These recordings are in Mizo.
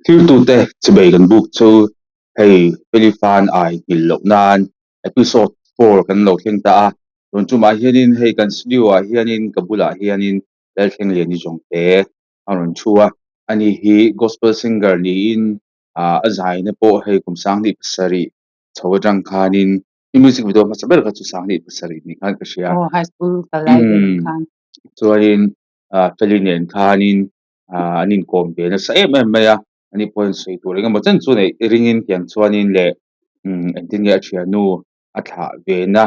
Thiltute chibei kan buk chu hei Felifan ai nghilh loh nan episode 4 kan lo thleng ta a. Tun tumah hianin hei kan studio ah hianin ka bulah hianin Lalthlengliani Jongte a rawn thu a. Ani hi gospel singer niin a zaina pawh hei kum 2007 chho atang khanin i music video hmasa ber kha chu 2007 ni khan ka hria. Aw high school kal lai vel khan. Chuanin Feli nen khanin an inkawm ve nasa em em mai a, ani pawhin sawi tur engemaw chen chu neih ringin tiang chuanin leh engtin nge a thiannu a thlah ve na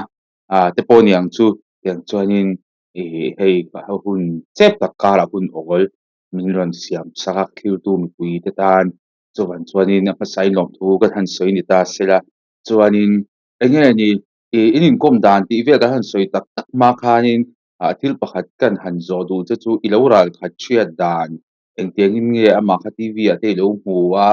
te pawh ni ang chu tiang chuanin ih hei hun chep tak karah hun awl min rawn siam sak a, thiltu mipui te tan chuvan chuanin a hmasa in lawmthu ka han sawi ni ta sela chuanin enge ni ih in inkawm dan tih vel kan han sawi tak tak hma khanin ah thil pakhat kan han zawh duh che chu i lo ral khat hriat dan engtiangin nge amah kha T_V ah te i lo hmu a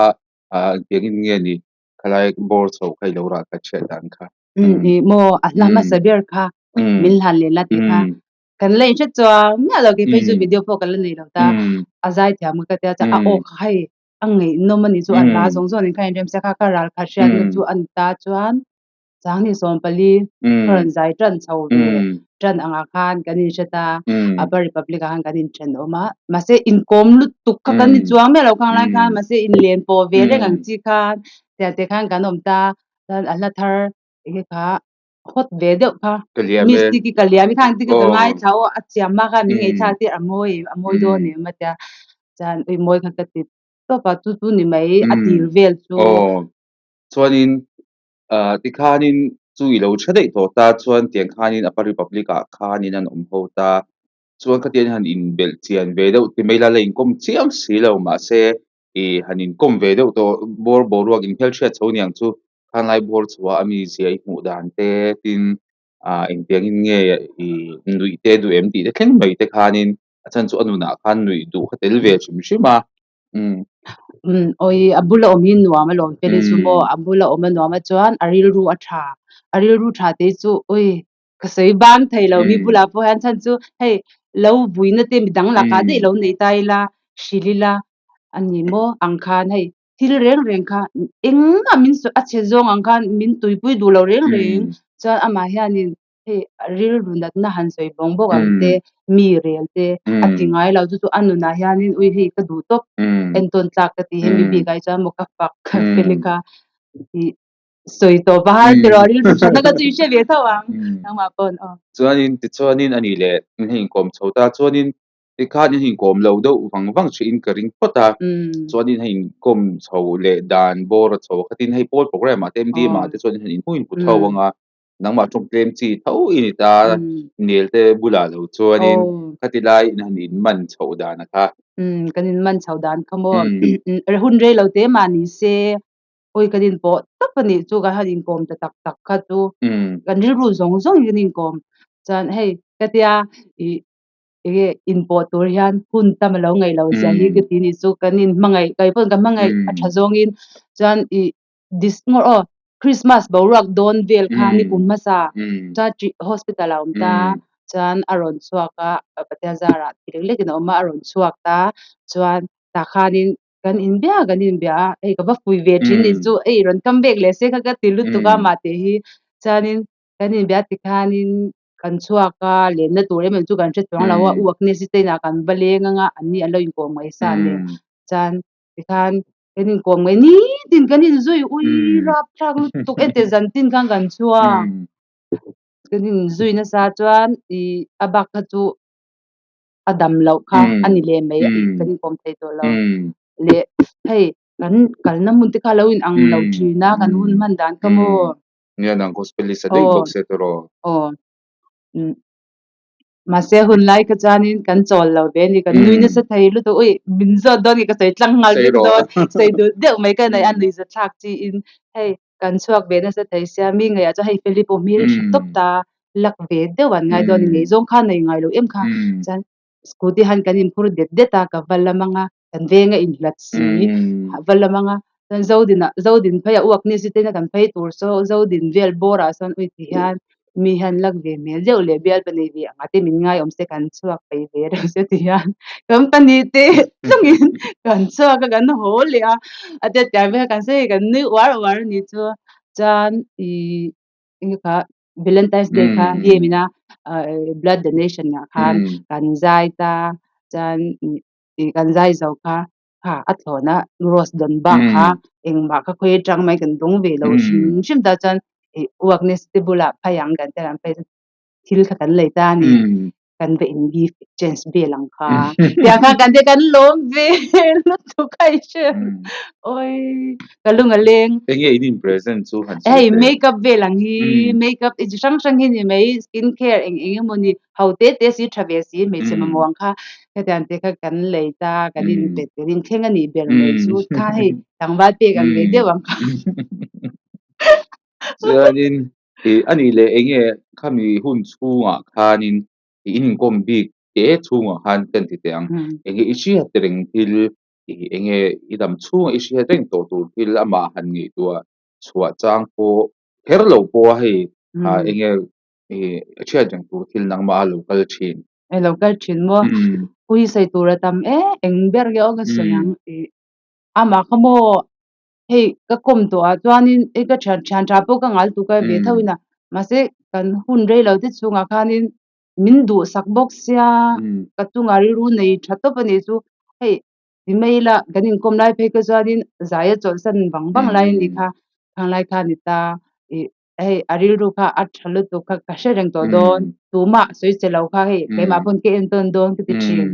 ah engtiangin nge ni khalai bawr chho kha i lo ral khat hriat dan kha. Um ih maw a hla hmasa ber kha min hlan leh la tih kha kan la inhre chuang miah lo kei phei chu video pawh ka la nei lo ta a zai thiam ka tia chuan a aw kha hei a ngaihnawm a nih chu a hla zawng zawng nen khan inremsa kha ka ral khat hriatna chu a ni ta chuan 2014 ka rawn zai tan chho ve tan angah khan kan inhre ta Upper Republic ah khan kan inthenawm a mahse inkawm lutuk kha kan ni chuang miah lo khang lai khan mahse inlen pawh ve reng ang chi khan tiang te khan kan awm ta chuan a hla thar enge kha hot ve deuh kha mystic i ka liam i khang te kha ka ngaithla aw a chiam hma khan min ngaihthlak tir a mawi a mawi dawn em a tia chuan ui mawi kha ka ti tawp a chu chu ni mai a tir vel chu. Aw chuanin Ah tikhanin chu i lo tha daih tawh ta chuan tiang khanin Upper Republic ah khanin an awm ho ta. Chuan khatiang han inbelh chian ve deuh ti mai la, la inkawm chiang si lo mahse ih han inkawm ve deuh tawh bawr boruak inhmelhriat chho niang chu khanglai bawr chhuah a mi zia i hmuh dan te tin ah engtiangin nge ih nuih te duh em tih te thleng mai te khanin a chhan chu a nunah khan nuih duh kha tel ve hrim hrim a. Um awi a bula awm hi nuam alawm Feli chu maw a bula awm a nuam a chuan a rilru a tha a rilru tha te chu ui ka sawi bang thei lo mi bulah pawh hian chhan chu hei lo buina te midang lakah daih lo nei ta ila hrilh ila a ni maw ang khan hei thil reng reng kha engmah min sawi a chhe zawng ang khan min tuipui duh lo reng reng chuan amah hianin Hei rilru natna han sawi bawng bawk ang te, mi rel te a ti ngai lo chu chu a nunah hianin ui hei ka duh tawp entawn tlak ka ti hemi bik ah hi chuan maw ka fak feli kha tih sawi tawh va har tiraw rilru thatna kha chu i hre ve tho ang nangmah pawn aw. Chuanin tichuanin a nih leh in hei inkawm chho ta chuanin Tikhan in inkawm lo deuh vang vang ṭhihin ka ring phawt a, chuan in hei inkawm chho leh dan bawr a chho khatin hei pawl program ah te MDM ah te chuan in han inhmu inhmu tho ang a, nangmah ṭawng tlem chi tho i ni ta, nel te bulah lo chuanin khati lai in han inman chhoh dan a kha. Umm kan inman chhoh dan kha maw hun rei lo te mah ni se awi kan inpawh tawp a nih chu kan han inkawm ta tak tak kha chu kan rilru zawng zawng in kan inkawm chuan hei ka tia ih enge inpawh tur hian hun tam a lo ngaih loh zia hi ka ti nih chu kan inhmangaih kei pawn ka hmangaih a tha zawngin chuan ih dis ngawr aw Christmas boruak dawn vel kha ni kum hmasa chuan hospital a awm ta chuan a rawn chhuak a Pathian zarah ti lek lekin a awm a a rawn chhuak ta chuan tah khanin kan inbia kan inbia a hei ka va fui ve thin nih chu hei rawn come back leh se kha ka ti lutuk a mah tih hi chuanin kan inbia tikhanin kan chhuak a lenna tur em em chu kan hre chuang lo a u Agnes te inah kan va leng anga an ni an lo inkawm ngaih sa nen chuan tikhan kan inkawm ngaih nitin kan inzui ui rapthlak lutuk ente zan tin khan kan chhuak kan inzui nasa chuan ih a bak kha chu a dam loh kha a ni leh mai kan inkawm thei tawh lo leh hei kan kalna hmun te kha a lo in ang lo thin a kan hun hman dan kha maw. Nia nang gospel i sa daih bawk se tawh. Aw mahse hun lai kha chuanin kan chawl lo ve a ni kan nui nasa thei lutuk ui min zawt dawn nge ka sawi tlang nghal vek dawn sawi dul deuh mai ka nei a nuihza thlak chiin hei kan chhuak ve nasa thei sia mi ngeiah chuan hei Feli pawh hmel tha tawp ta lak ve deuh an ngai dawn a ni ngaihzawng kha nei ngai lo em kha chuan scooty han kan inphur det det a ka va lam ang a kan veng a inhlat si va lam ang a chuan Zodin ah Zodin phei a uak ni si te kan phei tur saw Zodin vel bawr ah sawn ui ti hian. Mi hian lak ve hmel deuh leh bialpa nei ve anga te min ngai awm se kan chhuak peih ve reuh se ti hian kan pahnih te tlungin kan chhuak a kan haw leh a, a tia tiang vel kan sawi kan nui uar uar a nih chu. Chuan ih eng kha Valentine's Day kha game ina blood donation ah khan kan zai ta chuan ih kan zai zo kha kha a thlawna rose dawn bak kha engmah kha khawi atang mai kan dawng ve lo hrim hrim ta chuan ih uakna te bulah phei ang kan tia kan phei chuan thil kha kan lei ta a ni kan va in gift exchange vel ang kha tiang khan kan tia kan lawm ve lutuk a i hre awi ka lung a leng. Enge in in present chu han sawi Hei makeup vel ang hi makeup chi hrang hrang hi ni mai skin care eng eng emaw ni ho te te si tha ve si hmeichhe mamawh ang kha hetiang te kha kan lei ta kan in pe kan in thleng a nih ber mai chu kha hei tlangval pek ang ve deuh ang kha. Chuanin ih a nih leh eng nge khami hun chhungah khanin ih in inkawm bik te chhungah khan ka inti teh ang eng nge i hriat reng thil ih eng nge i dam chhungah i hriat reng tawh tur thil amah han ngaihtuah chhuah chang pawh kher lo pawh a hei ah eng nge ih a hriat reng tur thil nangmah a lo kal thin. A lo kal thin maw? Ui sawi tur a tam e, eng ber nge aw ka sawi ang ih amah kha maw hei ka kawm tawh ah chuanin hei ka thian thian tha pawh ka ngal tuk a ve tho in a mahse kan hun rei lo te chhungah khanin min duhsak bawk sia ka chungah rilru nei tha tawp a nih chu hei ti mai ila kan inkawm lai phei kha chuanin zai a chawlhsan vang vang lai a nih kha khang lai kha a ni ta ih hei a rilru kha a tha lutuk kha ka hre reng tawh dawn tumah sawi che lo kha hei keimah pawn ka en tawn dawn ka ti thin.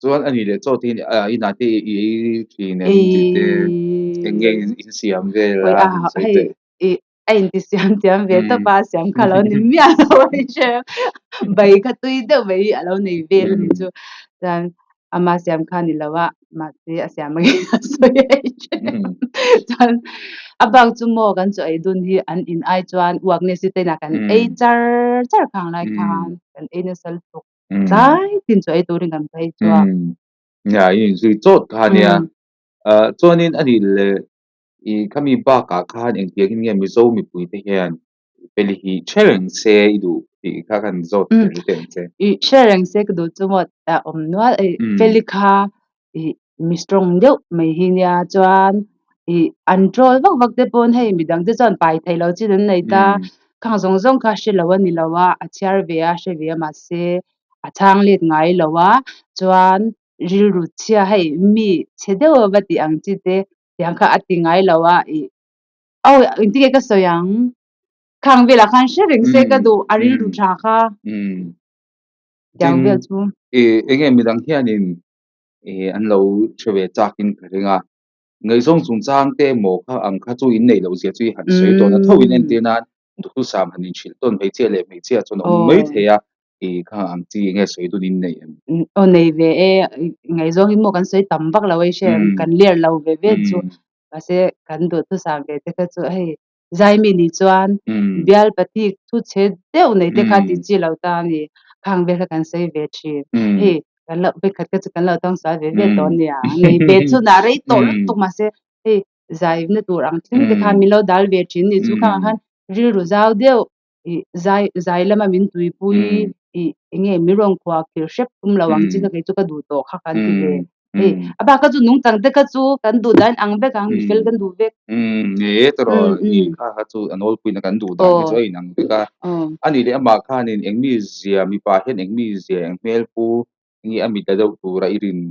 Chuan a nih leh chaw te hi inah te i ei thin em tih te eng nge in siam vel a han sawi teh. Hei a inti siam thiam ve tawp a siam kha a lo ni miah lo a ni hre bai kha tui deuh mai hi a lo nei vel a ni chu chuan ama siam kha a ni lo a mahse a siam angin a sawi a ni hre chuan a bak chu maw kan chaw ei dun hi an in ai chuan uak nge si te inah kan ei char char khang lai khan kan ei nasa lutuk. Tlai tin chu ei turin kan phei chuak. Nia, i inzui chawt kha ania. Chuanin a nih leh i khami bakah khan engtiangin nge Mizo mipuite hian Feli hi hre reng se i duh tih kha kan zawt tel teh ang che. I hre reng se ka duh chu maw a awm nual. Feli kha i mi strong deuh mai hi nia chuan i an troll vak vak te pawn hei midang te chuan pai theih loh chin an nei ta khang zawng zawng kha hre lo a ni lo a a chhiar ve a hre ve a mahse a chhang let ngai lo a chuan rilru chhia hei mi chhe deuh a va tih ang chi te tiang kha a ti ngai lo a ih aw engtin nge ka sawi ang khang velah khan hre reng se ka duh a rilru tha kha tiang vel chu. Eng nge midang hianin ih an lo hre ve chakin ka ring a, ngaihzawng chungchang te emaw kha ang kha chu in neih loh zia chu i han sawi tawn a, tho in entir nan duhthusam han inhrilh tawn hmeichhia leh hmeichhia chuan a awm mai thei a, ih kha ang chi enge sawi dun in nei em? Aw nei ve e, ngaihzawng hi maw kan sawi tam vak lo a i hre em, kan ler lo ve ve chu, mahse kan duhthusam ve te kha chu hei Zaimi nih chuan bial patik thu chhe deuh nei te kha ti chi lo ta a ni. Khang vel kha kan sawi ve thin. Hei kan lo vekhat kha chu kan lo tawng sual ve ve tawh a nia. Nei ve chhunah rei tawh lutuk mahse hei zaina tur ang thleng te khan min lo dal ve thin ni chu khangah khan rilru zau deuh ih zai zai lama min tuipui ih eng nge min rawn khuah khir hrep tum lo ang chi kha kei chu ka duh tawh kha kan ti ve. Hei a bak kha chu nungchang te kha chu kan duh dan ang vek ang mi fel kan duh vek. Ni e tawrh i kha kha chu a nawlpuina kan duh dan hi chu a inang vek a. A nih leh amah khanin eng mi zia mipa hian eng mi zia eng hmel pu nge a mit la deuh tura i rin.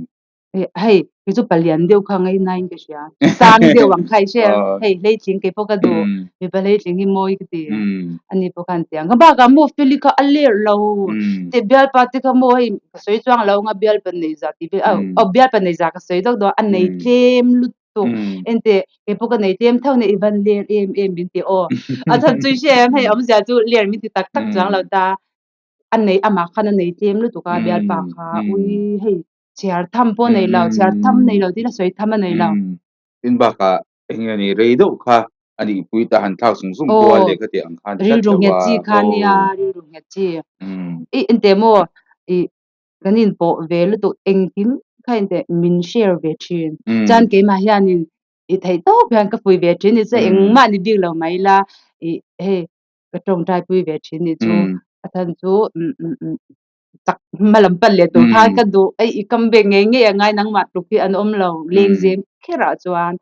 Hei kei chu palian deuh kha ngaihnain ka hria. Sang deuh ang kha i hre em? Hei hleitling kei pawh ka duh. Mipa hleitling hi mawi ka ti. Ani pawh khan tiang. Ka bakah maw Feli kha a ler lo. Te bialpa te kha maw hei ka sawi chuang lo anga bialpa nei za tih vel aw bialpa nei za ka sawi deuh dawn a nei tlem lutuk. Enteh kei pawh ka nei tlem tho nia i van ler em em min ti aw. A chhan chu i hre em hei awmzia chu ler min ti tak tak chuang lo ta. A nei amah khan a nei tlem lutuk a bialpa kha ui hei chhiar tham pawh nei lo chhiar tham nei lo tiin a sawi tham a nei lo. Tin bakah eng nge ni rei deuh kha a nih pui ta han thlak zung zung kual leh khati ang khan tlat lo a. Rilru nghet chi kha nia rilru nghet chi. I enteh maw i kan inpawh ve lutuk engkim kha enteh min share ve thin. Chuan keimah hianin i theih tawp hian ka pui ve thin ni che engmah ni bik lo mai ila i hei. Ka tawngtai pui ve thin ni chu a chhan chu chak hma lam pan leh tur khan ka duh ei i kam ve ngei ngei a ngai nangmah tluk hi an awm lo lengzem kherah chuan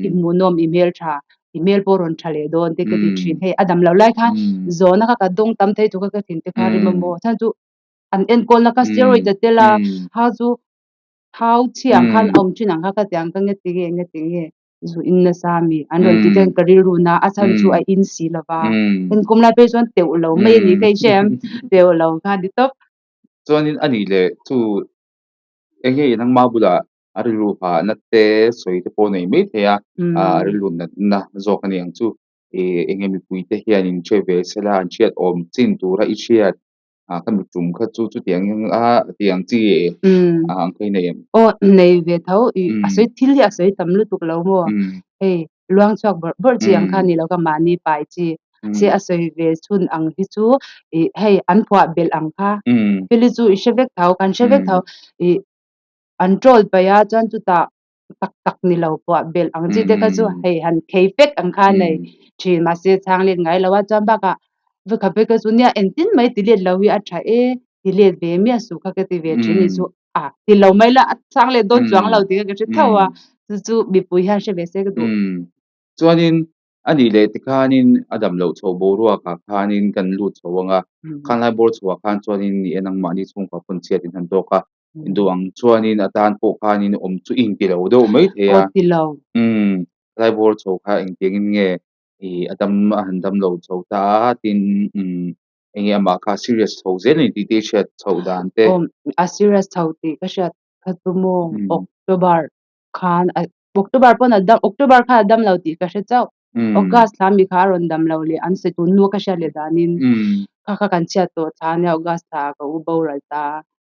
i hmuhnawm i hmeltha i hmel pawh rawn tha leh dawn te ka ti thin hei a dam loh lai khan zawhna kha ka dawng tam thei tur kha ka thin te kha rim a maw chhan chu an enkawlna kha steroid a tel a kha chu thau chhi ang khan a awm thin ang kha ka ti ang ka nge tinge nge tinge zu in nasa mi an rawn ti ten ka rilru na a chhan chu a in si lo va enkum lai phei chuan teuh lo mai a ni ka inhre em teuh lo kha ni tawp. Chuanin a nih leh chu eng nge nangmah bulah a rilru hahna te sawi te pawh nei mai thei a, a rilru natna zawk a ni ang chu ih eng nge mipui te hian in hre ve sela an hriat awm chin tura i hriat Ah ka mi tum kha chu chutiang a tiang chi ang kha i nei em? Aw nei ve tho i a sawi thil hi a sawi tam lutuk lo maw? Hei luang chhuak bawrh bawrh chi ang kha ni lo ka mahni pai chi se a sawi ve chhun ang hi chu i hei an phuah belh ang kha thil hi chu i hre vek tho kan hre vek tho i an troll paih a chuan chutah tak tak ni lo phuah belh ang chi te kha chu hei han khei fek ang kha nei thin mahse chhang let ngai lo a chuan bakah vawikhat phei ka chu nia engtin mai ti let lo hi a tha e ti let ve miah suh kha ka ti ve thin ni chu a ti lo mai la a chhang let dawn chuang lo tih kha ka hre tho a chu chu mipui hian hre ve se ka duh. Chuanin a nih leh tikhanin a dam loh chhoh boruakah khanin kan lut chho ang a, khanlai bawr chhoah khan chuanin ni e nangmahni chhungkua pawn chhiat in han tawk a, Duh ang chuanin a tan pawh khanin awm chu i inti lo deuh mai thei a. Aw ti lo. Umm, Laibawr chho kha engtiangin nge i a dam a han dam lo chho ta a, tin umm enge amah kha serious chho zel a ni tih te i hriat chhoh dan te. Aw, a serious chho tih ka hriat kha chu maw October khan a October pawn a dam October khan a dam lo tih ka hre chauh. August thla mi kha a rawn dam lo leh an sawi tun nu ka hriat leh danin kha kha kan chhiat tawh thla ania August thla ah ka u boral ta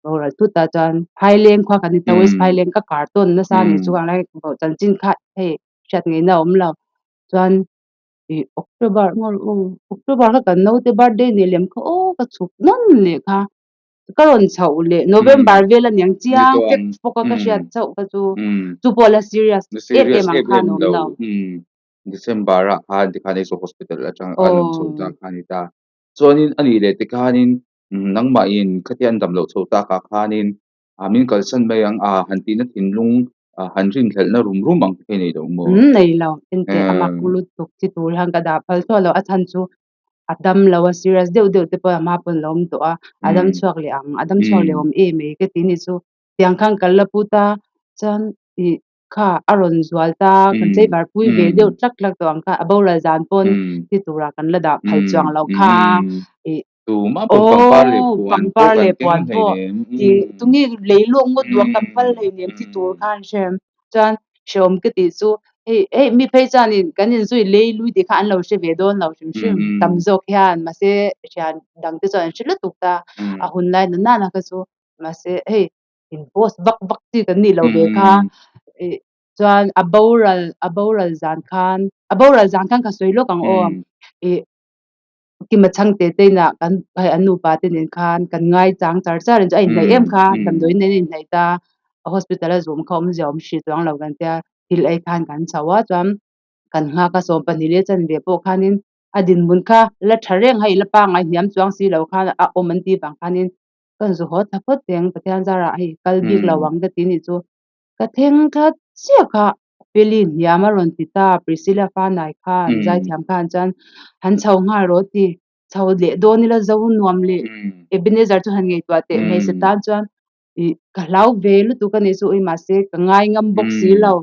boral thut ah chuan Phaileng khua kan ni ta West Phaileng ka kar tawn nasa a ni chu ang lai chanchin kha hei hriat ngeina a awm lo chuan ih October October kha kan naute birthday nei lem kha aw ka chhuk nawn leh kha. Ka rawn chhoh leh November vel a niang chiang fek fawk a ka hriat chauh kha chu chu pawh la serious em em ang khan a awm lo. December ah khan tikhan Aizawl Hospital atang a rawn chho ta kha a ni ta. Chuanin a nih leh tikhanin nangmahin khatia an dam loh chho takah khanin min kalsan mai ang a han tihna thinlung han rinhlelhna rum rum ang te kha i nei lo maw? Nei lo, engtiang a mak lutuk chi tur hian ka dah phal thlawt lo a chhan chu a dam lo a serious deuh deuh te pawh a hma pawn a lo awm tawh a a dam chhuak leh ang a dam chhuak leh awm em mai ka ti ni chu tiang khan kal la put a chuan ih kha a rawn zual ta kan chei var pui ve deuh tlak tlak tawh ang kha a boral zan pawn thi tura kan la dah phal chuang loh kha ih Tumah pawh pangpar leh aw puan pangpar pawh kan leh keng puan pawh hleinem ti tunge lei lawk ngawt duh a kan phal hleinem thi tur khan hrem chuan hrehawm ka tih chu hei hei mi phei chuanin kan inzui lei lui tih kha an lo hre ve dawn lo hrim hrim tam zawk hian mahse thian dang te chuan an hre lutuk ta a hun lai na nana kha chu mahse hei in post vak vak chi kan nih loh ve kha ih chuan a boral a boral zan khan a boral zan khan ka sawi lawk ang aw ih Kima chhangte te inah kan hei an nupa te nen khan kan ngai chang char char ang chu a inhnaih em kha damdawiin nen a inhnaih ta a hospital a zawm kha awmzia awm hrih chuang lo kan tia thil ei khan kan chho a chuan kan nghak a 12 leh chanve pawh khanin a dinhmun kha la tha reng hei la pangngai hniam chuang si lo khan a awm an tih vang khanin ka zu haw thla phawt teng Pathian zarah hei kal bik lo ang ka ti nih chu ka thleng thla chiah kha Feli hniam a rawn ti ta, Priscilla fanai khan zaithiam khan chuan han chho nghal rawh ti, chho leh dawn ila zo nuam leh Ebenezer chu han ngaihtuah teh hmeichhe tan chuan ih ka hlau ve lutuk a nih chu ui mahse ka ngai ngam bawk si lo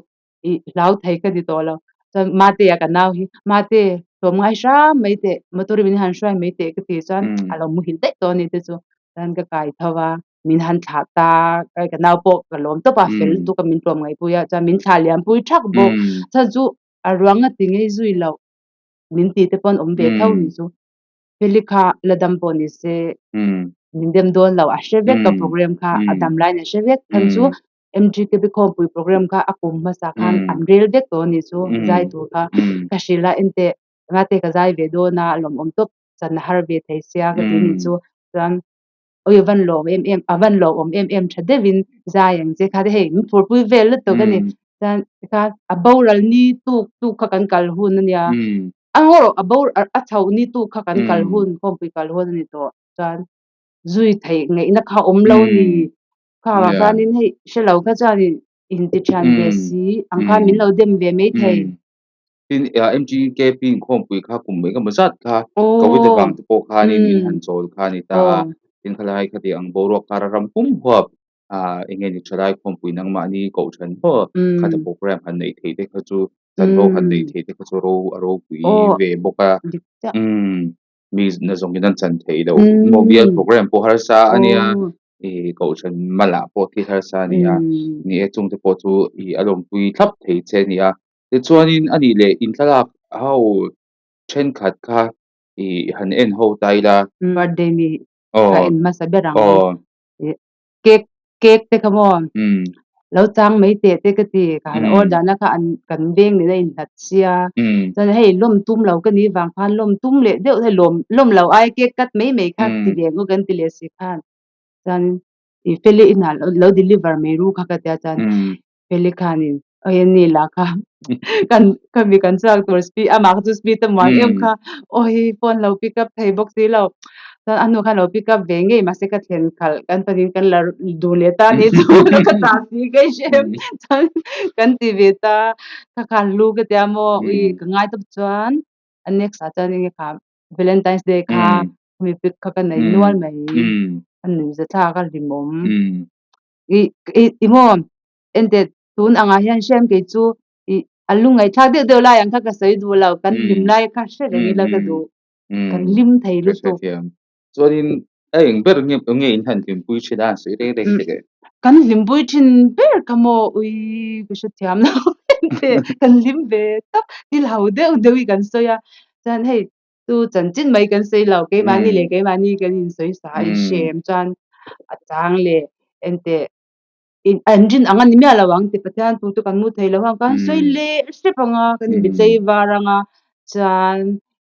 ih hlau thei ka ni tawh lo chuan Mate a ka nau hi Mate tlawm ngai hram mai teh motor in min han hruai mai teh ka ti chuan a lo muhil daih tawh a ni te chu chuan ka kai tho a. Min han thlah ta, ka nau pawh ka lawm tawp a, fel lutuk a min tlawm ngaihpui a, chuan min thlah liam pui thak bawk. Chuan chu a ruang a ti ngei zui loh min ti te pawn awm ve tho ni chu. Feli kha la dam pawh ni se min dem dawn lo, a hre vek ka program kha, a dam laiin a hre vek. Chuan chu MGKB khawmpui program kha a kum hmasa khan an rel vek tawh a ni chu zai tur kha. Ka hrilh a, enteh engate ka zai ve dawn a, lawmawm tawp chan a har ve thei sia ka ti ni chu. Chuan Oi a van lawm em em a van lawmawm em em tha deuhin zai ang che kha te hei min phurpui vel lutuk a ni chuan tikhan a boral ni tuk tuk kha kan kal hun a nia A ngaw a bo a chhoh ni tu kha kan kal hun khawmpui kal hun a ni tawh chuan zui theih ngaihna kha awm lo ni. Kha vang khanin hei hre lo kha chuanin inti thian ve si ang khan min lo dem ve mai thei. Tin, MGKP inkhawmpui kha kum engemaw zat kha Covid avang te pawh khanin in han chawl kha a ni ta a. Tin, khalai khati ang boruak kara ram pum huap eng nge ni thalai khawmpui nangmahni kohhran maw khata program han neih theih te kha chu chanvo han neih theih te kha chu ro a ropui ve bawk a. Mi na zawngin an chan theih loh maw bial program pawh harsa a nia ih kohhran malah pawh thil harsa a ni a. Ni e chungte pawh chu ih a lawmpui thlap thei che a ni a. Tichuanin a nih leh inthlalak ho thenkhat kha ih han en ho ta ila. Birthday mi ka en hmasa ber ang. Cake cake te kha maw lo chang mai teh te ka ti ka han order na kha an kan veng nena inhlat sia chuan hei lawm tum lo ka nih vang khan lawm tum leh deuh hei lawm lawm lo ai cake cut mai mai kha ti ve ang u kan ti leh si khan chuan ih feli inah lo deliver mai ru kha ka tia chuan feli khanin oi ani lah kha kan khami kan chhuak tur speed amah kha chu speed a muang em kha oi phone lo pick up thei bawk si lo chuan a hnu khan lo pick up ve ngei mahse ka thlen khalh kan panin kan la duh leh ta ni chu ka chah si ka i hre em chuan kan ti ve ta kha kha hlu ka tia maw ui ka ngai tawp chuan a next ah chuan enge kha Valentine's Day kha mi pic kha ka nei nual mai a nuihza thlak a hlimawm i i maw Ente tun angah hian hrem kei chu ih a lungngaihthlak deuh deuh lai ang kha ka sawi duh lo, kan hlim lai kha hre reng ila ka duh, kan hlim thei lutuk. Chuanin a eng ber nge nge in han hlimpui thin a han sawi reng reng hle. Kan hlimpui thin ber kha maw ui ka hrethiam lo ente kan hlim ve tawp thil ho deuh deuh hi kan sawi a, chuan hei chu chanchin mai kan sawi lo keimahni leh keimahni kan insawi sa a inhrem chuan a chang leh ente An rin ang a ni miah lo ang ti Pathian tu chu kan mu thei lo ang kan sawi leh hrep ang a kan inbe tlei var ang a chuan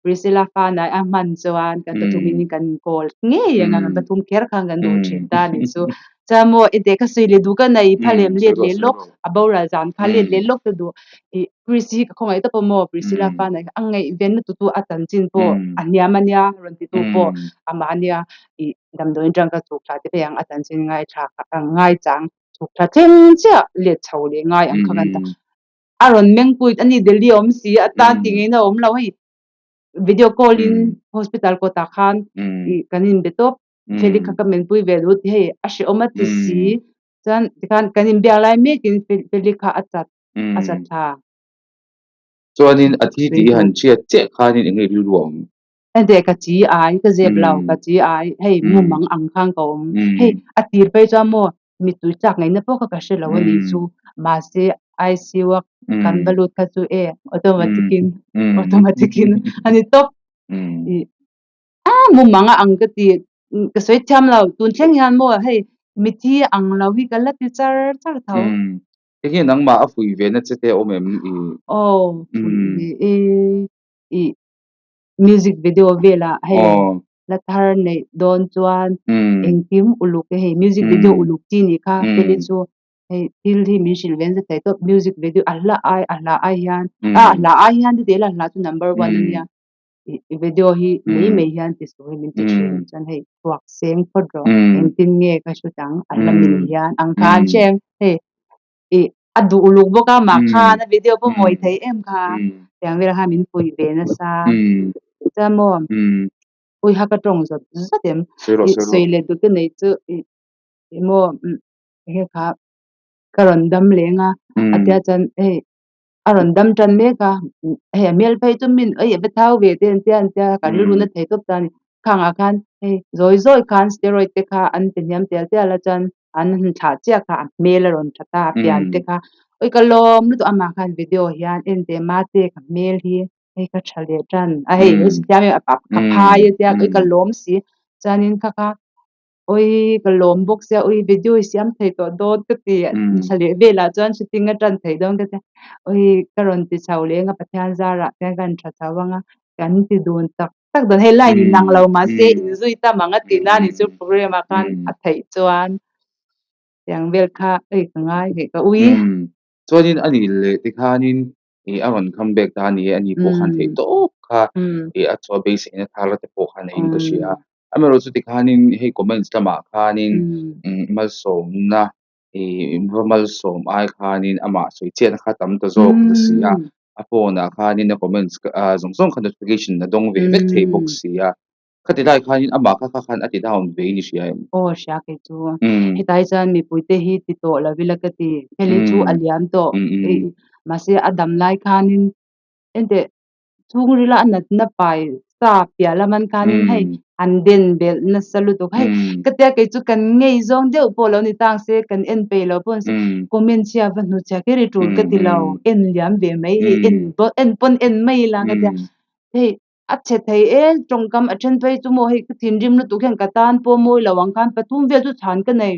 Priscilla fa nai a hman chuan kan pathum in kan call ngei ang a kan pathum kher khan kan duh thin ta a nih chu chuan maw i teh ka sawi leh duh ka nei pha lem let leh lawk a boral zan kha let leh lawk ta duh ih Prisci hi ka khawngaih tawp a maw Priscilla fa nai kha a ngaihven lutuk chu a chanchin pawh a hniam a nia rawn ti tu pawh amah ania ih Damdawiin atang ka chhuk thla te phei ang a chanchin ngai tha ang ngai chang chhuk thla thleng chiah let chho leh ngai ang kha kan ta. A rawn meng pui a ni Delhi a awm si a tan ti ngei na a awm lo hei video call in hospital kawtah khan ih kan inbe tawp Feli kha ka men pui ve duh ti hei a hrehawm a ti si chuan tikhan kan inbiak lai mekin Feli kha a chat a chat thla. Chuanin a thi tih hi han hriat chiah khanin eng nge rilru a awm? Ente ka chi ai ka zep lo ka chi ai hei mumang ang khan ka awm hei a tir phei chuan maw mittui chak ngaihna pawh kha ka hre lo a nih chu mahse ICU a kan va lut kha chu e automatic in automatic in a ni tawp ih a mumang a ang ka ti ka sawi thiam lo tun thleng hian maw hei mithi ang lo hi ka la ti char char tho. Hei hi nangmah a fuih ve na che te a awm em i? Aw fuih ve e ih. Music video velah hei hla thar neih dawn chuan engkim uluk e hei music video uluk chi nih kha feli chu hei thil hi min hrilh ve nasa thei tawp music video a hla ai a hla ai hian a hla ai hian ti teh ila hla chu number one a nia ih video hi mai mai hian ti suh hi min ti thin chuan hei chhuak seng phawt rawh engtin nge ka hre chang a hla mil hian ang khan hreng hei ih a duh uluk bawk a mah khan a video pawh mawi thei em kha tiang velah khan min puih ve nasa chuan maw ui ha ka tawng zawt zawt em ih sawi leh duh te nei chu ih ih maw enge kha ka rawn dam leng a a tia chuan hei a rawn dam tan mek a hei a hmel phei chu min ei a va thau ve te an tia an tia ka rilru na thei tawp ta a ni khangah khan hei zawi zawi khan steroid te kha an ti hniam tial tial a chuan an han thlah chiah kha a hmel a rawn tha ta a pian te kha ui ka lawm lutuk amah khan video hian en teh mate ka hmel hi hei ka tha leh tan a hei hetiang em ka phai a tia ui ka lawm si chuanin kha kha ui ka lawm bawk sia ui video i siam thei tawh dawn ka ti thla leh velah chuan shooting a tan thei dawn ka tia ui ka rawn ti chho leh anga Pathian zarah hian ka han tha chho anga kan ti dun tak tak dawn hei line in ang lo mahse in zui tam ang a tih nan inchu program ah khan a theih chuan tiang vel kha hei ka ngai hei ka ui. Chuanin a nih leh tikhanin ih a rawn come back ta a ni e, ani pawh khan theih tawp kha ih a chu a beiseina thar te pawh kha neiin ka hria a. Amaherawhchu tikhanin hei comments lamah khanin malsawmna ih va malsawm ai khanin amah sawi chiahna kha tam ta zawk ta si a, a phone ah khanin a comments zawng zawng kha notification a dawng ve vek thei bawk si a. Khati lai khanin amah kha kha khan a ti down ve in i hria em? Aw hria kei chu. Hetlai chuan mipuite hi ti tawh lo ila ka ti. Heli chu a liam tawh. Mahse a dam lai khanin enteh chhungrila a natna pai sa piah lam an khanin hei an den belh nasa lutuk. Hei ka tia kei chu kan ngei zawng deuh pawh lo ni tang se kan en peih lo pawh ni se comment chhia va hnu chhia kher i tul ka ti lo. En liam ve mai hei en en pawn en mai ila ka tia. Hei A chhe thei e, tawngkam a then phei chu maw hei ka thinrim lutuk hian ka tan pawh mawi lo ang khan pathum vel chu chhan ka nei.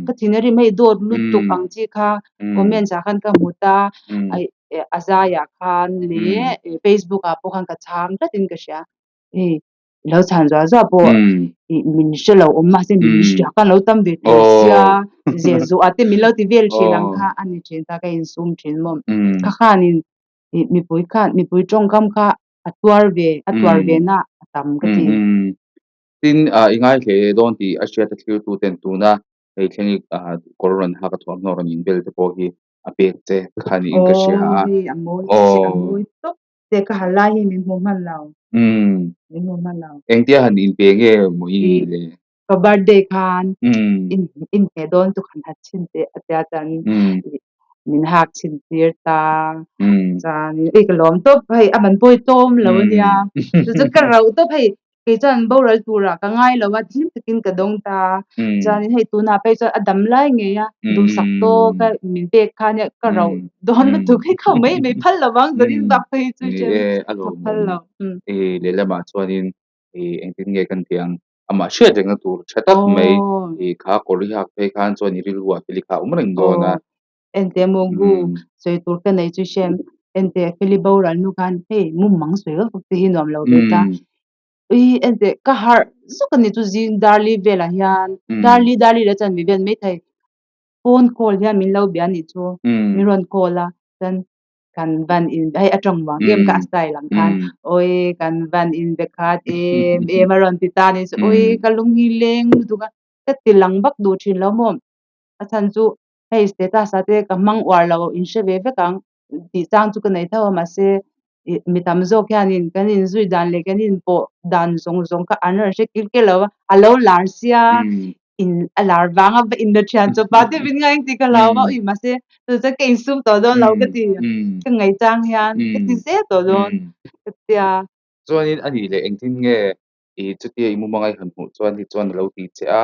Ka thin a rim hei dawt lutuk ang chi kha comments ah khan ka hmu ta, a zaiah khan leh Facebook ah pawh khan ka chhang tlat in ka hria. Hei lo chhan zuah zuah pawh min hre lo awm mahse min hria khan lo tam ve thin sia, zeh zuah te min lo ti vel thin ang kha a ni thin ta ka insum thin maw. Kha khanin mipui khan mipui tawngkam kha a tuar ve a tuar ve na a tam ka ti. Tin i ngai hle dawn tih a hriat a thlir tu ten tuna hei thleng i kawr rawn hak a thuamhnaw rawn inbel te pawh hi a pek che kha niin ka hria a. Aw hei a mawi a mawi tawp te ka ha lai hi min hmu hman lo. Min hmu hman lo. Engtia han inpe nge maw i nih le? Ka birthday khan in inhmeh dawn chu khan ha chhin teh a tia chuan min hak chhin tir ta chuan ui ka lawm tawp hei a man pawi tlawm lo ania chu chu ka rauh tawp hei kei chuan boral turah ka ngai lo a thil takin ka dawng ta chuan hei tunah phei chuan a dam lai ngei a duhsak tawk a min pek kha ania ka rauh dawn lutuk hei kha mai mai phal lovang zanin bak phei chu ka phal lo. Lehlamah chuanin engtin nge kan tih ang amah hriat rengna tur tha tak mai i kha kawr hi hak phei khan chuan i rilru ah Feli kha a awm reng dawn a. Enteh maw Gu, sawi tur ka nei chu hrem, enteh Feli boral hnu khan hei mumang sawi vak vak te hi nuam lo ve ta. Ui enteh ka harh zuk a ni chu zing darli velah hian, darli darli leh chuan mi vel maithei phone call hian min lo bia a nih chu, min rawn call a chuan kan van in hei a tawng vang em kha a style ang khan awi kan van in be khat em em a rawn ti ta ni chu awi ka lung hi leng lutuk a ka ti lang vak duh thin lo maw a chhan chu hei status ah te ka hmang uar lo in hre ve vek ang tih chang chu ka nei tho a mahse ih mi tam zawk hianin kan inzui dan leh kan inpawh dan zawng zawng kha an rawn hre kil kil lo a a lo lar sia in a lar vang a va in la thian chawp a te min ngai ang tih ka hlau a ui mahse chu chuan ka insum tawh dawn lo ka ti ka ngaih chang hian ka ti zel tawh dawn ka tia. Chuanin a nih leh engtin nge i chutia i mumanga i han hmuh chuan hi chuan a lo ti che a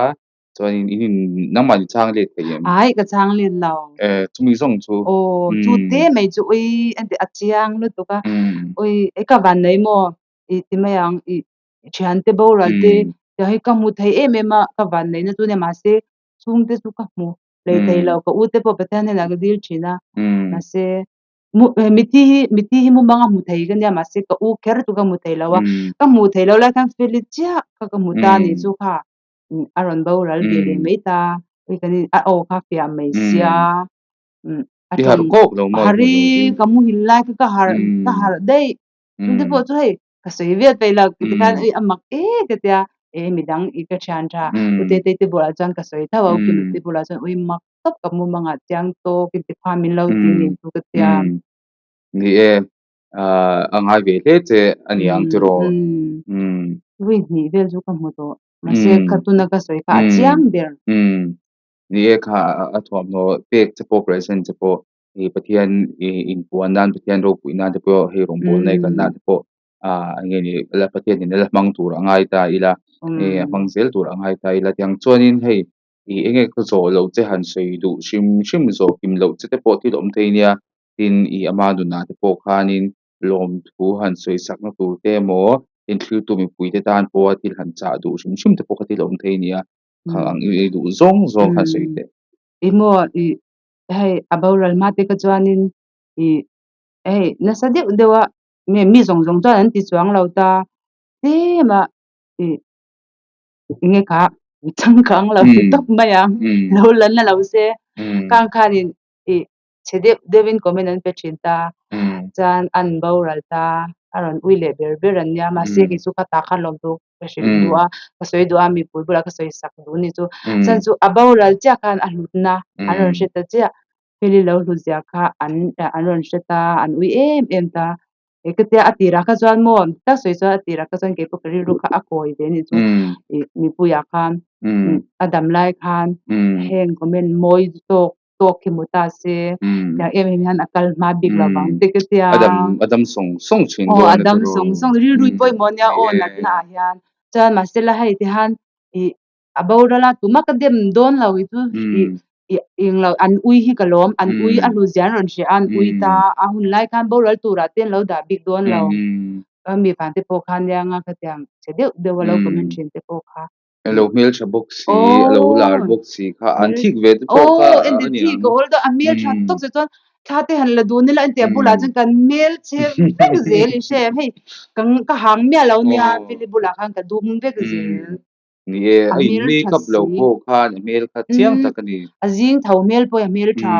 chuanin in in nangmah ni chhang let thei em? Ai ka chhang let lo. Eh chumi zawng chu. Aw chu te mai chu ui a chiang lutuk a ui ka van nei maw i ti mai ang i thiante boral te tiang hi ka hmu thei em em a ka van neihna chu nia mahse chhungte chu ka hmu hlei thei lo ka u te pawh Pathian hnenah ka dil thin a mahse mithi hi mithi hi mumanga hmu thei ka nia mahse ka u kher chu ka hmu thei lo a ka hmuh theih loh lai khan feli chiah kha ka hmu ta anih chu kha a rawn boral ve leh mai ta a aw kha fiah mai sia. A I harh kawk lo maw? Hari ka muhil lai kha ka harh ka harh daih. Chungte pawh chu hei ka sawi vel peih lo tikhan ui a mak e ka tia e midang i ka thian tha u Tetei te bulah chuan ka sawi tho a u Kimte te bulah chuan ui mak tawp ka mumangah chiang tawk in tikhan min lo ti ni chu ka tia. Ni e a ngai ve hle che a ni ang tiraw. Ui hnih vel chu ka hmu tawh mahse ka tuna ka sawi kha a chiang ber. Ni e kha a thuamhnaw pek che pawh present che pawh i Pathian i inpuan nan Pathian ropui nan te pawh hei rawngbawlna nei kalna te pawh ah eng nge ni la Pathian in la hmang tur a ngai ta ila e a hmang zel tur a ngai ta ila tiang chuanin hei i eng nge ka zawh loh che han sawi duh hrim hrim zawh kim loh che te pawh thil awm thei nia tin i ama nunah te pawh khanin lawmthu han sawi sakna tur te emaw inthlirtu mipui te tan pawha thil han chah duh hrim hrim te pawh kha thil awm thei nia kha ang i duh zawng zawng han sawi teh. I maw i hei a boral hma te kha chuanin ih hei nasa deuh deuh a nge mi zawng zawng chuan an ti chuang lo ta tlem a ih enge kha changkang lo ti tawp mai ang lo la na lo se khang khanin ih chhe deuh deuhin comment an pe thin ta chuan an boral ta. A rawn ui leh ber ber an nia, mahse kei chu ka ta khan lawmtu ka hrilh duh a, ka sawi duh a, mipui bulah ka sawi sak duh ni chu. Chuan chu a boral chiah khan a hlutna an rawn hre ta chiah, Feli lo hlut zia kha an an rawn hre ta, an ui em em ta. He ka tia a tirah kha chuan maw ka sawi chuan a tirah kha chuan kei pawh ka rilru kha a kawi ve anih chu ih mipuiah khan a dam lai khan heng comment mawi tawk tawk khi hmu ta se tiang em em hian a kal hma bik lo vang te ka tia. A dam a dam sawng sawng thin dawn a tiraw. Aw a dam sawng sawng rilru pawimawh ania aw natna ah hian chuan mahse la hei ti han ih a boral a tuma ka dem dawn lo hi chu ih ih englo an ui hi ka lawm an ui a hlu zia an rawn hria a an ui ta a hun lai khan boral turah te an lo dah bik dawn lo mi vang te pawh khan nia nga khatiang chhe deuh deuh a lo comment thin te pawh kha. A lo hmeltha bawk si a lo lar bawk si kha an thik ve te pawh kha a ni ang. Aw a hmeltha tawk che chuan thla te han la dun ila engtiang bulah chuan kan hmelchhe vek zel i hre em hei ka hang miah lo nia Philip bulah khan ka dum vek zel. Ni e, a in make up lo pawh khan a hmel kha chiang tak a ni. A zing tho hmel pawh a hmeltha.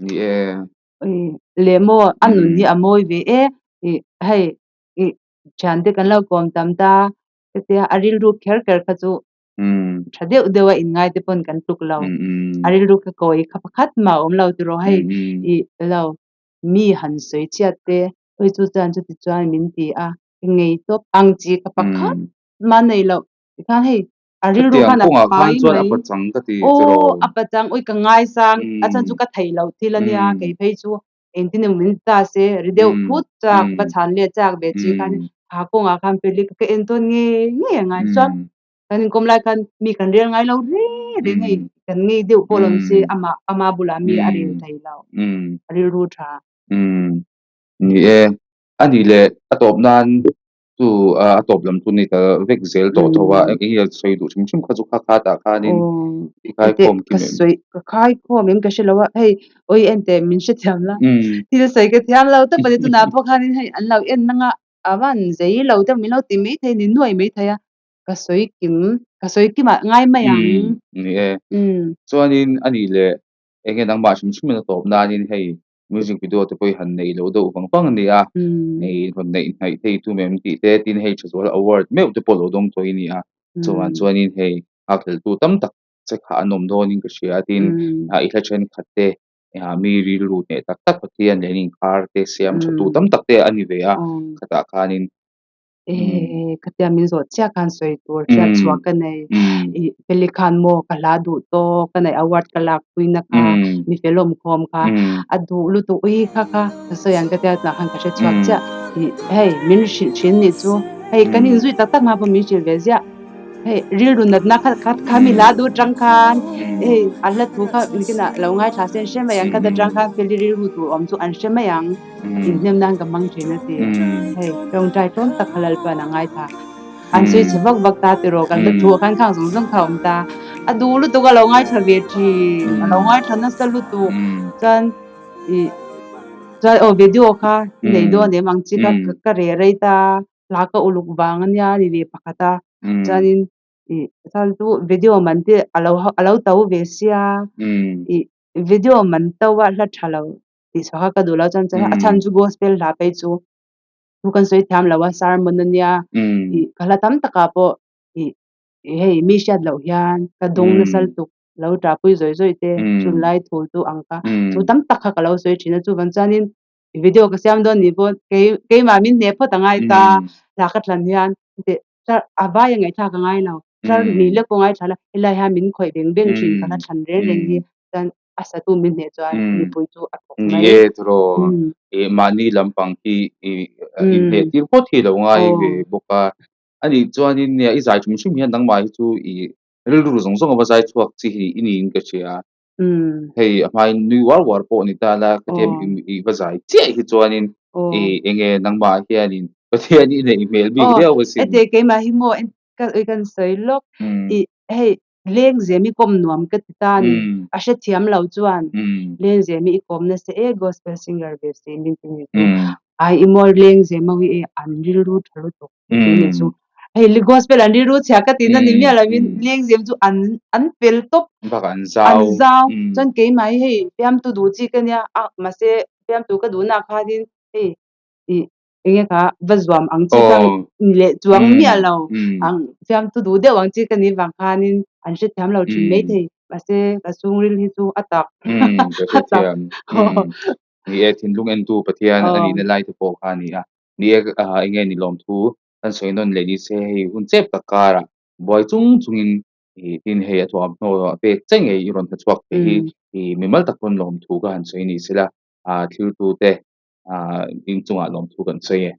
Ni e. Leh maw a nun hi a mawi ve e hei thiante kan lo kawm tam ta. Hetia a rilru kher kher kha chu tha deuh deuh a inngai te pawn kan tluk lo. A rilru kha kawi kha pakhat mah a awm lo tiraw hei ih lo mi han sawi chhiat te oi chu chuan chuti chuan min ti a ngei tawp ang chi kha pakhat mah nei loh tikhan hei a rilru khan a phai mai aw a pachang oi ka ngaisang a chhan chu ka theih loh thil ania kei phei chu Engtin emaw min ti ta se, ri deuh phut chak, va chhan let chak ve chi khan ha kawngah khan Feli ka en tawn ngei ngei a ngai. Chuan kan inkawm lai khan mi kan rel ngai lo reng reng hei kan ngei deuh pawh lo se amah ama bulah mi a rel thei lo, a rilru tha. Ni e, a nih leh a tawp nan chu a tawp lam chu ni ta vek zel tawh tho a, eng nge sawi duh hrim hrim kha chu kha kha tah khanin i khaikhawm kim em? Ka sawi ka khaikhawm em ka hre lo a, hei awi en teh min hrethiam la, thil sawi ka thiam lo tawp a ni tunah pawh khanin hei an lo en nanga a van zei lo deuh min lo ti mai thei a ni nuai mai thei a, ka sawi kim ka sawi kim ah ngai mai ang. Ni e, chuanin a nih leh eng nge nangmah hrim hrim in a tawp nanin hei Music video te pawh hi han neih loh deuh vang vang a ni a, hei rawn neih hnaih thei tum em tih te, tin hei Thazuala award meuh te pawh lo dawng tawh i ni a, chuvang chuanin hei nghakhleltu tam tak che kha an awm dawnin ka hria a, tin i hla thenkhat te mi rilru hneh tak tak Pathian leh an inkar te siam tha tu tam tak te a ni ve a, khatah khanin Eee khatia min zawh chiah khan sawi tur hriat chhuah ka nei. Ih Feli khan maw ka hla duh tawk ka neih award ka lak puina kha mi fel awm khawm kha a duh lutuk ui kha kha ka sawi ang ka tia tunah khan ka hre chhuak chiah. Ih hei min hrilh thin nih chu hei kan inzui tak tak hma pawh min hrilh ve ziah. Hei rilru natna kha kha kha mi hla duh atang khan hei a hla thu kha nikinah lo ngaithla se an hre mai ang khata tang khan Feli rilru tur awm chu an hre mai ang. Inhnem nan ka hmang thin a ti. Hei tawngtai tlawm tak kha Lalpa'n a ngaithla. An sawi chhe vak vak ta tiraw kan la thu ah khan khang zawng zawng kha a awm ta. A duh lutuk a lo ngaithla ve thin, a lo ngaithla nasa lutuk. Chuan ih chuan aw video kha i nei dawn em ang chi kha ka reh rei ta, hla ka uluk vang a nia ni ve pakhat a. Chuanin ih chuan chu video man te a lo a lo to ve sia ih video man to a hla tha lo. Tih chhuah kha ka duh lo chuan a chhan chu gospel hla phei chu thu kan sawi thiam lo a sermon ania ih ka hla tam takah pawh ih hei mi hriat loh hian ka dawng nasa lutuk lo ṭahpui zawi zawi te chhunlai thu chu ang kha thu tam tak kha ka lo sawi ṭhin a chuvang chuanin video ka siam dawn nih pawh kei keimah min hneh phawt a ngai ta hla ka thlan hian a vai a ngaihthlak a ngai lo tlar hnih lek pawh ngaithla la helai hian min khawih beng beng ṭhin ka hla thlan reng reng hi chuan a satu min hneh chuan mipui chu a thawk mai. Ni e tiraw, ih mahni lampang hi ih inhneh tir phawt hi lo ngai ve bawk a. A nih chuanin nia i zai hrim hrim hian nangmah hi chu ih rilru zawng zawng a va zai chhuak chi hi i niin ka hria. Hei a hmain nui uar uar pawh ni ta la khatia i va zai chiah hi chuanin ih enge nangmah hianin Pathian i neih hmel bik riau asin. Aw, heti keimah hi maw kan sawi lawk ih hei Lengzem i kawm nuam ka ti ta a ni. A hrethiam lo chuan Lengzem i kawm nasa e gospel singer ve si min ti ni chu. Ai i mawi Lengzem ho hi e an rilru tha lutuk ti ni chu. Hei gospel an rilru chhia ka ti na ni miah lovin Lengzem chu an an fel tawp. Bakah an zau. An zau. Chuan keimah hi hei fiamtu duh chi ka nia a mahse fiamtu ka duhna ah khanin hei ih. Enge kha va zuam ang chi kha ni leh chuang miah lo ang fiamtu duh deuh ang chi ka nih vang khanin an hrethiam lo thin maithei mahse ka chhungril hi chu a tak a tak ni e thinlung entu Pathian a nihna lai te pawh kha a ni a ni e enge ni lawmthu kan sawi nawn leh ni se hei hun chep tak karah buai chung chungin tin hei a thuamhnaw a pek che ngei i rawn hmuchhuak thei hi mimal tak pawn lawmthu ka han sawi ni sela thiltute inchungah lawmthu kan sawi e.